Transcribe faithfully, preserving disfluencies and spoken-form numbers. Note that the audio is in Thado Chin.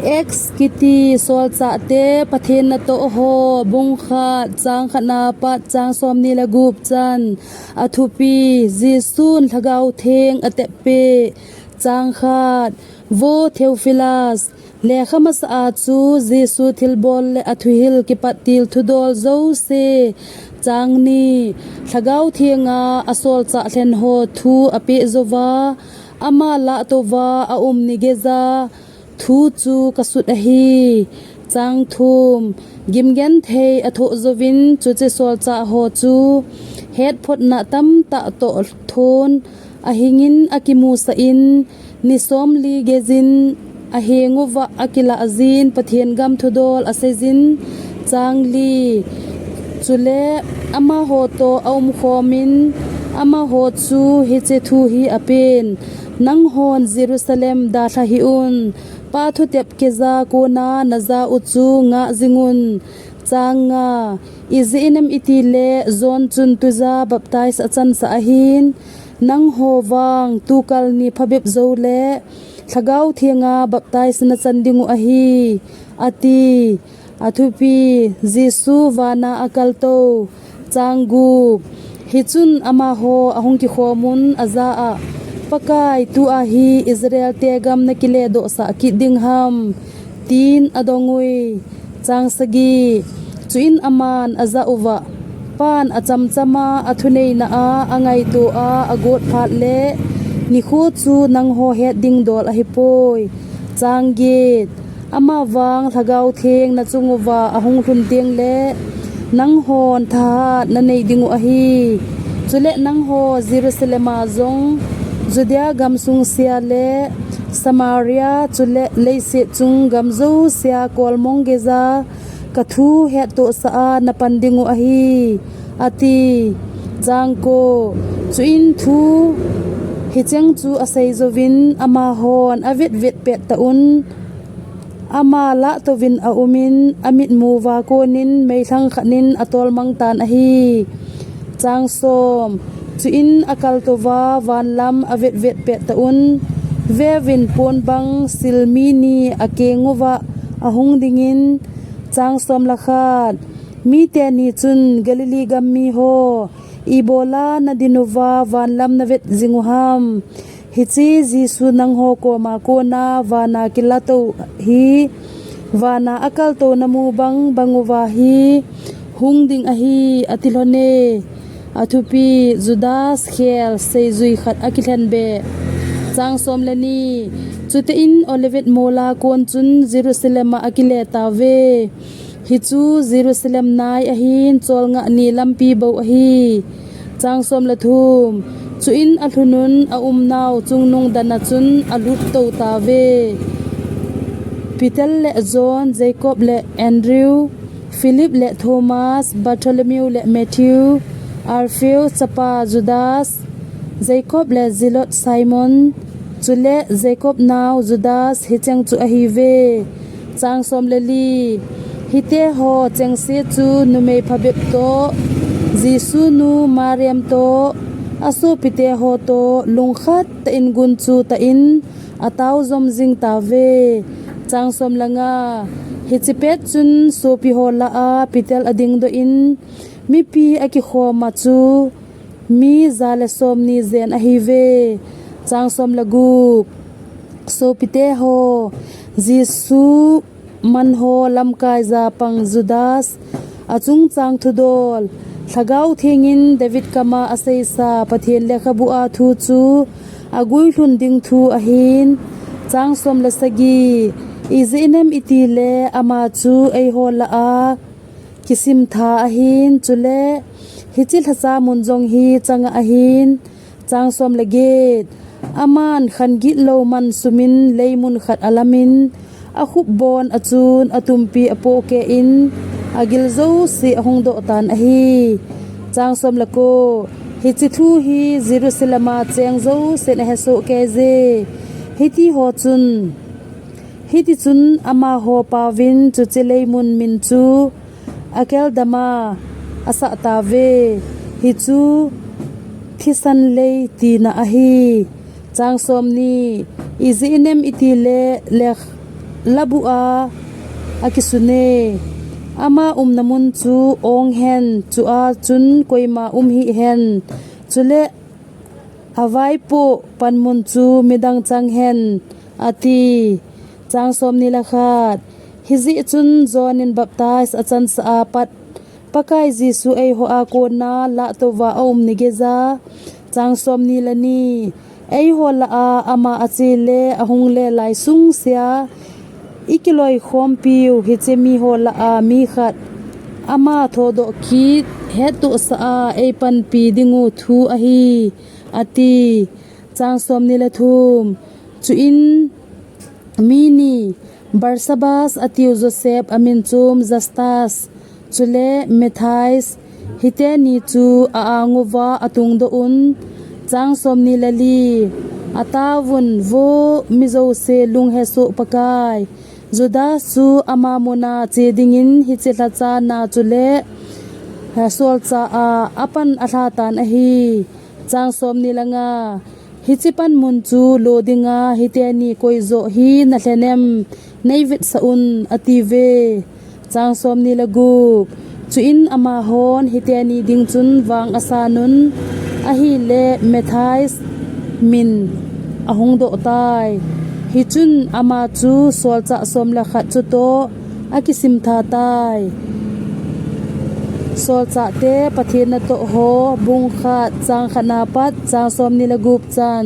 Acts kiti Solchahte Pathen natoh ho, bung khat, chang khatna pat chang somni le gup chan. Athupi: Jesun Lhagao Theng atep peh. Chang khat. Vo Theophilus, lekha masa a chu Jesu thilbol le athuhil kipat til thudol jouse. Chang ni. Lhagao Thenga asolchah lhen ho thu apeh jouva, ama lah touva aum ni geija thu chu kasut ahi. Chang thum. Gimgenthei athoh jouvin chuche solchah ho chu hetphotna tamtah toh thon ahingin akimusah in, ni somli geijin aheng uva akilah jin Pathen gam thudol aseijin. Chang li. Chule amaho toh aumkhomin amaho chu hiche thu hi apen: Nanghon Jerusalem dalha hih un, Pa thutep keija kona naja u chu ngah jingun. Chang nga. Ijeh inem itile John chun tuija baptize achansah ahin, nangho vang tukal ni phabep joule Lhagao Thenga baptize nachan dingu ahi, ati. Athupi: Jesu vana akaltou. Chang gup. Hichun amaho ahung kikhomun ajah a, Pakai, tua hi Israelte gam nakiledohsah kit ding ham, tin adongui. Chang sagi. Chuin aman ajah uva, Pan achamchama athuneinaa angaitoa agot phatle nikho chu nangho het ding dol ahipoi. Chang get. Amavang Lhagao Theng nachung uva ahung lhun tengle nanghon thahat nanei dingu ahi. Chule nangho Jerusalem a jong, Judea gamsung sea le Samaria, chule leiset chung gam jousea kolmong geija kathu hettohsah a napan dingu ahi, ati. Chang ko. Chuin thu hicheng chu asei jouvin amahon avetvet pettah un, ama lahtouvin aumin, amitmuva konin meilhang khatnin atolmang tan ahi. Chang som. Chuin akaltouva vanlam avetvet pettah un, veuvin, pon bang silmi ni akeng uva ahung dingin. Chang som le khat. Miteni chun, Galilee gam miho, ibola nadinuva vanlam navet jingu ham? Hiche Jesu nangho koma kona vana kilatou hi, vana akaltou namu bang banguva hi hung ding ahi, ati lhone. Athupi: Judas khel seijui khat akilhen be. Chang som le ni. Chutein Olivet mola kon chun Jerusalem a akile tauve. Hichu Jerusalem nai ahin, cholngah ni lampi bou ahi. Chang som le thum. Chuin alhunun aumnau chungnung dana chun alut tou tauve. Peter le John, Jacob le Andrew, Philip le Thomas, Bartholomew le Matthew, Alphaeus chapa Judas, Jacob le Zealot Simon, chule Jacob nau Judas, hicheng chu ahiuve. Chang som le li. Hiteho chengse chu numei phabep toh, Jesu nu Mariam toh, asopiteho toh, lungkhat tah in gunchu tah in, atao jom jing tauve. Chang som le nga. Hiche pet chun sopiho lah a Peter adingdoh in, mipi akikhoma chu mi ja le somni jen ahiuve. Chang som le gup. Sopiteho, Jesu manho lamkaija pang Judas, achungchang thudol, Lhagao Thengin David kama aseisa Pathen lekhabua thu chu aguilhun ding thu ahin. Chang som le sagi. Ijeh inem itile ama chu eiho lah a kisimtha ahin, chule hiche lhacha mun jong hi changa ahin. Chang som le get. Aman khan gitlou man sumin leimun khat alamin, akhupbon achun atumpi apohkeh in, agil jouse ahung doh tan ahi. Chang som le ko. Hiche thu hi Jerusalem a cheng jousen ahesoh keije. Hitiho chun, hitichun amaho paovin chuche leimun min chu Akeldama asah tauve. Hichu thisan lei tina ahi. Chang somni. Ijeh inem itile lekh-, labuh a akisune. Ama umna mun chu ong hen, chua chun koima um hih hen. Chule avaipoh panmun chu midang chang hen, ati. Chang somni le khat. Hijeh chun John in baptize achansah a pat Pakai Jesu eiho a kona lahtouva aum ni geija. Chang somni le ni. Eiho lah a ama ache le ahung le lai sungsea ikiloikhompiu hiche miho lah a mi khat ama thodoh kit hettohsah a eipanpi dingu thu ahi, ati. Chang somni le thum. Chuin mi ni, Barsabas atiu Joseph amin chom Justus, chule Matthias, hiteni chu a-anguva atungdoh un. Chang somni le li. Ataovun, Vo mijouse lunghesoh Pakai, Judas chu ama muna che dingin hiche lhacha na chule solchah a apan alhatan ahi. Chang somni le nga. Hiche panmun chu lo dinga hiteni koijoh hi nalhenem, neivetsah un, atiuve. Chang somni le gup. Chuin amahon hiteni ding chun vang asan un, ahile Matthias min ahung dohtai. Hichun ama chu solchah som le khat chutoh akisimthatai. Solchahte Pathen natoh ho, bung khat, chang khat na pat chang somni le gup chan.